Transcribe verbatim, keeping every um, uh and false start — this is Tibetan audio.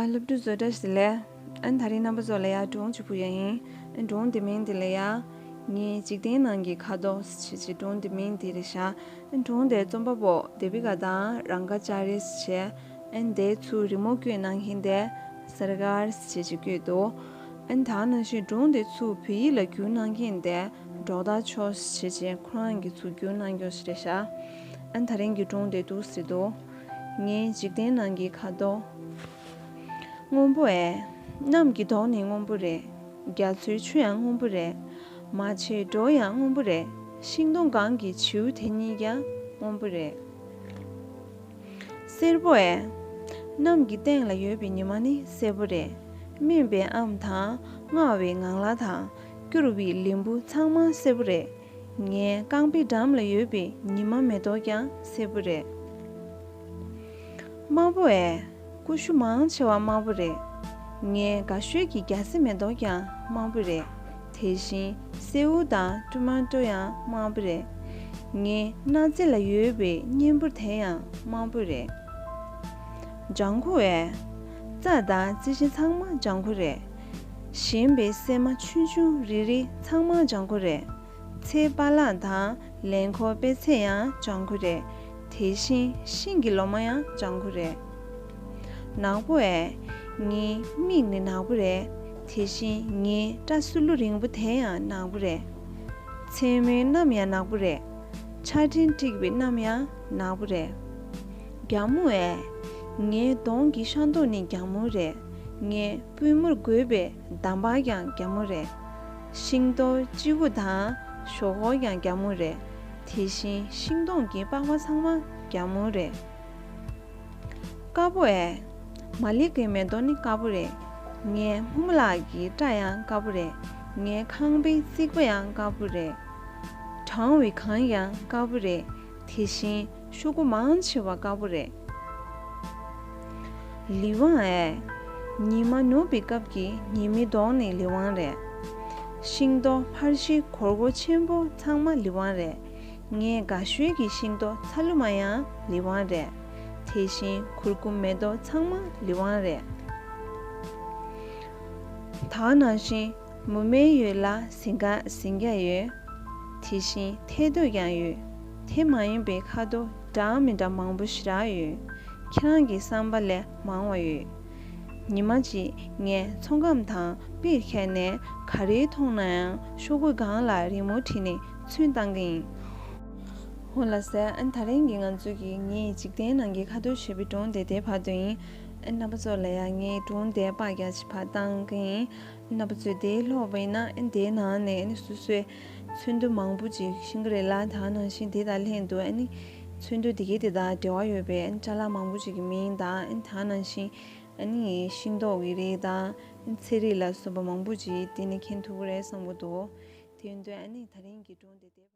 སློབ་ཕྲུག་ཚོ་བཀྲ་ཤིས་བདེ་ལེགས། ཨ་ནི་ད་རིང་རྣམ་པ་ཚོ་ལ་ཡ་སྒྲུང་གཅིག་པུ་ཡ་ཡིན། ཨ་སྒྲུང་དེ་མིང་དེ་ལ་ཡ། ངའི་འཇིག་རྟེན་ནང་གི་ཁ་དོག་ཟེར་བྱས་སྒྲུང་དེ་མིང་དེ་རེད་ཤག་ཨ་སྒྲུང་དེ་རྩོམ་པ་པོ་དེ་བི་ཀ་དང་རང་ག་ཅཱ་རི་ཟེར་བྱས། ཨ་ནི་དེ་ཚུར་རི་མོ་བཀོད་གནང་མཁན་དེ་སར་ཀར་ཟེར་བྱས་བཀོད་འདུག་ཨ་ནི་ད་ནང་བཞིན་སྒྲུང་དེ་ཚུར་བོད་ཡིག་ལ་བསྒྱུར་གནང་མཁན་དེ་སྒྲོག་ཐར་མཆོག་ཟེར་བྱས་ཁོ་རང་གིས་ཚུར་བསྒྱུར་གནང་རྒྱུ་ཞིག་རེད་ཤག་ཨ་ནི་ད་རིང་གི་སྒྲུང་དེ་འདུག་ཟེར་འདུག་ངའི་འཇིག་རྟེན་ནང་གི་ཁ་དོག་སྔོན་པོ་ཨེ། གནམ་གྱི་མདོག་ནི་སྔོན་པོ་རེད། རྒྱ་མཚོའི་ཆུ་ཡང་སྔོན་པོ་རེད། མ་ཆེའི་བྲོ་ཡང་སྔོན་པོ་རེད། ཤིང་སྡོང་སྒང་གི་བྱིའུ་དེ་གཉིས་ཀྱང་སྔོན་པོ་རེད། སེར་པོ་ཨེ། གནམ་གྱི་སྟེང་ལ་ཡོད་པའི་ཉི་མ་ནི་སེར་པོ་རེད། སྨིན་པའི་ཨམ་དང་། རྔ་བའི་ངང་ལ་དང་། སྐྱུར་བའི་ལན་བུ་ཚང་མ་སེར་པོ་རེད། ངའི་རྐང་པའི་འགྲམ་ལ་ཡོད་པའི་ཉི་མ་མེ་ཏོག་ཀྱང་སེར་པོ་རེད། དམར་པོ་ཨེ། ཀུ་ཤུ་མང་ཆེ་བ་དམར་པོ་རེད། ངའི་དགའ་ཤོས་ཀྱི་རྒྱ་སེ་མེ་ཏོག་ཀྱང་དམར་པོ་རེད། དེ་བཞིན་སེའུ་དང་ཊོ་མ་ཊོ་ཡང་དམར་པོ་རེད། ངའི་སྣ་རྩེ་ལ་ཡོད་པའི་གཉན་འབུར་དེ་ཡང་དམར་པོ་རེད། ལྗང་ཁུ་ཨེ། རྩྭ་དང་རྩི་ཤིང་ཚང་མ་ལྗང་ཁུ་རེད། ཞིམ་པའི་སྲན་མ་ཆུང་ཆུང་རིལ་རིལ་ཚང་མ་ལྗང་ཁུ་རེད། ཚལ་པ་ལགས་དང་ལན་ཁོག་པད་ཚལ་ཡང་ལྗང་ཁུ་རེད། དེ་བཞིན་ཤིང་གི་ལོ་མ་ཡང་ལྗང་ཁུ་རེད། ནག་པོ་ཨེ། ངའི་མིག་ནི་ནག་པོ་རེད། དེ་བཞིན་ངའི་སྐྲ་སུ་ལུ་རིང་པོ་དེ་ཡང་ནག་པོ་རེད། མཚན་མོའི་གནམ་ཡང་ནག་པོ་རེད། ཆར་སྤྲིན་དཀྲིགས་པའི་གནམ་ཡང་ནག་པོ་རེད། རྒྱ་མོ་ཨེ། ངའི་གདོང་གི་ཤ་མདོག་ནི་རྒྱ་མོ་རེད། ངའི་པུས་མོར་དགོས་པའི་འདམ་བག་ཀྱང་རྒྱ་མོ་རེད། ཤིང་ཏོག་སྤྱི་བོ་དང་ཞོག་ཁོག་ཀྱང་རྒྱ་མོ་རེད། དེ་བཞིན་ཤིང་སྡོང་གི་པགས་པ་ཚང་མ་རྒྱ་མོ་རེད། དཀར་པོ་ཨེ། མ་ལི་ཀའི་མེ་ཏོག་ནི་དཀར་པོ་རེད། ངའི་ཕོ་མོ་ལགས་ཀྱི་སྐྲ་ཡང་དཀར་པོ་རེད། ངའི་ཁང་པའི་རྩིག་པ་ཡང་དཀར་པོ་རེད། གྲང་བའི་གངས་ཀྱང་དཀར་པོ་རེད། དེ་བཞིན་ཤོག་གུ་མང་ཆེ་བ་དཀར་པོ་རེད། ལི་ཝང་ཨེ། ཉི་མ་ནུབ་པའི་སྐབས་ཀྱི་ཉི་མའི་མདོག་ནི་ལི་ཝང་རེད། ཤིང་ཏོག་ཕར་ཤི་གོར་གོར་ཆེན་པོ་ཚང་མ་ལི་ཝང་རེད། ངའི་དགའ་ཤོས་ཀྱི་ཤིང་ཏོག་ཚ་ལུ་མ་ཡང་ལི་ཝང་རེད། དེ་བཞིན་གུར་གུམ་མེ་ཏོག་ཚང་མ་ལི་ཝང་རེད། ད་ནང་བཞིན་མུ་མེན་ཡོད་ལ་ཟིང་ག་ཟིང་རྒྱ་ཡོད། དེ་བཞིན་ཐལ་རྡོ་ཀྱང་ཡོད། དེ་མ་ཡིན་པའི་ཁ་དོག་འདྲ་མི་འདྲ་མང་པོ་ཞེ་དྲག་ཡོད། ཁྱེད་རང་གི་བསམ་པ་ལས་མང་བ་ཡོད། ཉི་མ་གཅིག་ངས་ཚོང་ཁང་དང་དཔེར་ཁྱེར་ནས་ག་རེ་མཐོང་ན་ཡང་ཤོག་གུའི་སྒང་ལ་རི་མོ་བྲིས་ནས་ཚོན་བཏང་གི་ཡིན། ཧོ་ལ་སེ། ཨ་ནི་ད་རིང་གི་ང་ཚོའི་གི་ངའི་འཇིག་རྟེན་ནང་གི་ཁ་དོག་ཞེས་པའི་སྒྲུང་དེ་དེ་བར་དུ་ཡིན། ཨ་ནི་རྣམ་པ་ཚོ་ལ་ཡང་ངའི་སྒྲུང་དེ་པར་རྒྱག་ཅིག་ཕར་བཏང་གི་ཡིན། ཨ་ནི་རྣམ་པ་ཚོས་དེ་ཀློག་པ་ཡིན་ན། ཨ་ནི་དེའི་ནང་ནས་ཨ་ནི་སོ་སོའི་ཚོན་མདོག་མང་པོ་ཅིག་ཤེས་ཀྱི་རེད་ལ། ད་ནང་བཞིན་དེ་དང་ལྷན་དུ་ཨ་ནི་ཚོན་མདོག་དེ་གའི་དེ་དང་འབྲེལ་བ་ཡོད་པའི་ཨ་ནི་ཅ་ལག་མང་པོ་ཅིག་གི་མིང་དང་། ཨ་ནི་ད་ནང་བཞིན་ཨ་ནི་ཤིང་ཏོག་གི་རིགས་དང་། ཨ་ནི་ཚལ་རིགས་ལ་སོགས་པ་མང་པོ་ཅིག་དེ་ནས་མཁྱེན་ཐུབ་ཀྱི་རེད་བསམ་གྱི་འདུག་དེ་ཡིན་དུས་ཨ་ནི་ད་རིང་གི་སྒྲུང་དེ་དེ།